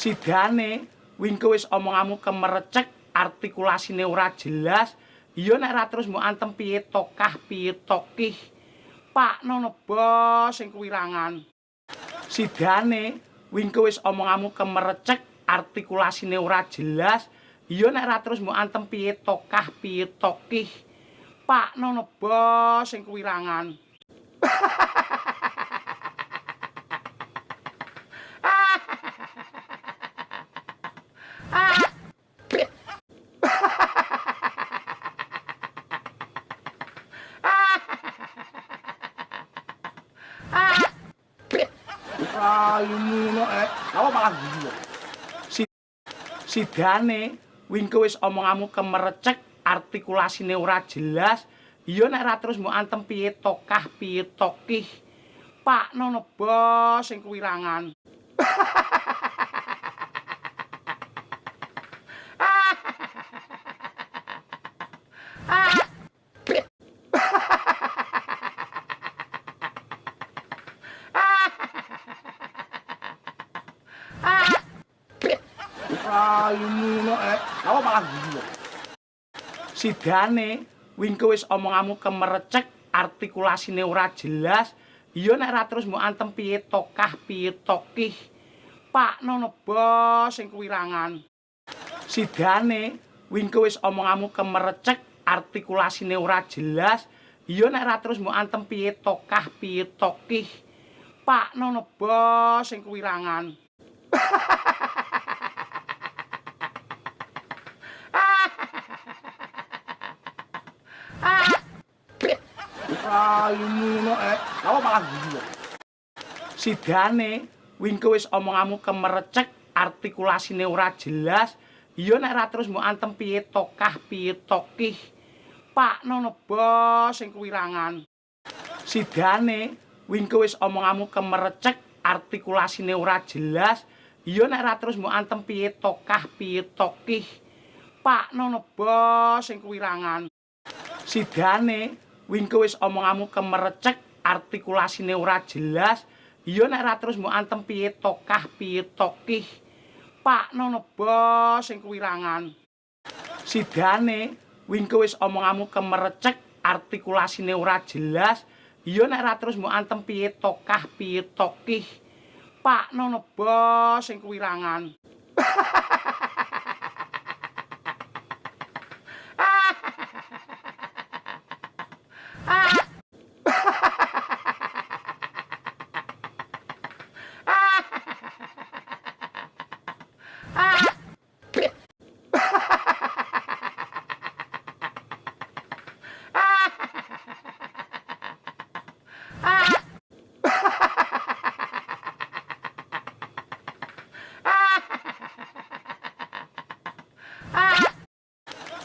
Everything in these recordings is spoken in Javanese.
Sidane wingko wis omonganmu kemerecek, artikulasine ora jelas. Iya nek ra terus mbok antem piye tokah piye tokih. Pak nono bos sing kuwirangan. Sidane wingko wis omonganmu kemerecek, artikulasine ora jelas. Iya nek ra terus mbok antem piye tokah piye tokih. Pak nono bos sing kuwirangan. Raimu no apa malah guyu. Sidane wingko wis omonganmu kemerecek, artikulasine ora jelas. Iya nek ra terus mbok antem piye tokah piye tokih. Pak nono bos sing kuwirangan. Raimu no apa malah guyu. Sidane wingko wis omonganmu kemerecek, artikulasine ora jelas. Iya nek ra terus mbok antem piye tokah piye tokih. Pak nono bos sing kuwirangan. Sidane wingko wis omonganmu kemerecek, artikulasine ora jelas. Iya nek ra terus mbok antem piye tokah piye tokih. Pak nono bos sing kuwirangan. Raimu no apa malah guyu. Sidane wingko wis omonganmu kemerecek, artikulasine ora jelas. Iya nek ra terus mbok antem piye tokah piye tokih. Pak nono bos sing kuwirangan. Sidane wingko wis omonganmu kemerecek, artikulasine ora jelas. Iya nek ra terus mbok antem piye tokah piye tokih. Pak nono bos sing kuwirangan. Sidane wingko wis omonganmu kemerecek, artikulasine ora jelas. Iya nek ra terus mbok antem piye tokah piye tokih. Pak nono bos sing kuwirangan. Sidane wingko wis omonganmu kemerecek, artikulasine ora jelas. Iya nek ra terus mbok antem piye tokah piye tokih. Pak nono bos sing kuwirangan.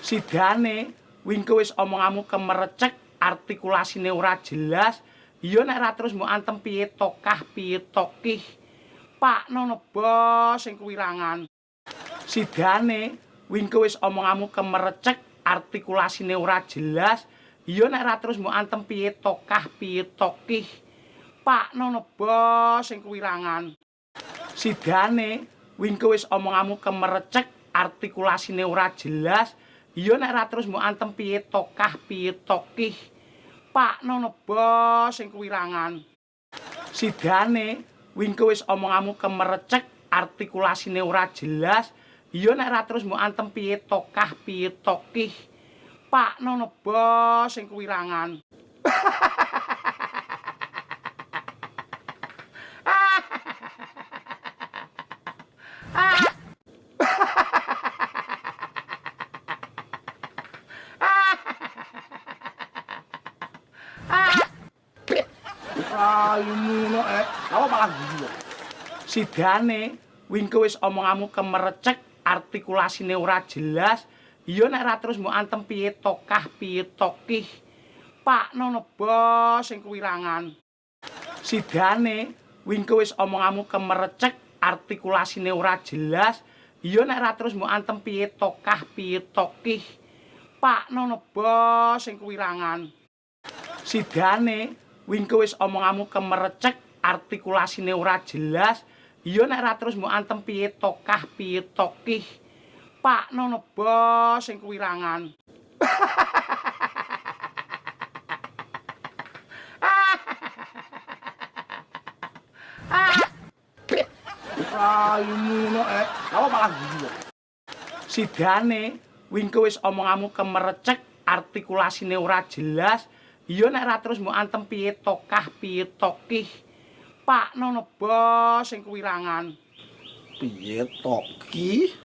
Sidane wingko wis omonganmu kemerecek, artikulasine ora jelas. Iya nek ra terus mbok antem piye tokah piye tokih. Pak nono bos sing kuwirangan. Sidane wingko wis omonganmu kemerecek, artikulasine ora jelas. Iya nek ra terus mbok antem piye tokah piye tokih. Pak nono bos sing kuwirangan. Sidane wingko wis omonganmu kemerecek, artikulasine ora jelas. Iya nek ra terus mbok antem piye tokah piye tokih. Pak nono bos sing kuwirangan. Sidane wingko wis omonganmu kemerecek, artikulasine ora jelas. Iya nek ra terus mbok antem piye tokah piye tokih. Pak nono bos sing kuwirangan. Raimu no apa malah guyu. Sidane wingko wis omonganmu kemerecek, artikulasine ora jelas. Iya nek ra terus mbok antem piye tokah piye tokih. Pak nono bos sing kuwirangan. Sidane wingko wis omonganmu kemerecek, artikulasine ora jelas. Iya nek ra terus mbok antem piye tokah piye tokih. Pak nono bos sing kuwirangan. Sidane wingko wis omonganmu kemerecek, artikulasine ora jelas. Iya nek ra terus mbok antem piye tokah piye tokih. Pak nono bos sing kuwirangan. Raimu no Apa malah guyu. Sidane wingko wis omonganmu kemerecek, artikulasine ora jelas. Iya nek ra terus mbok antem piye tokah piye tokih. Pak nono bos sing kuwirangan. Piye to ki?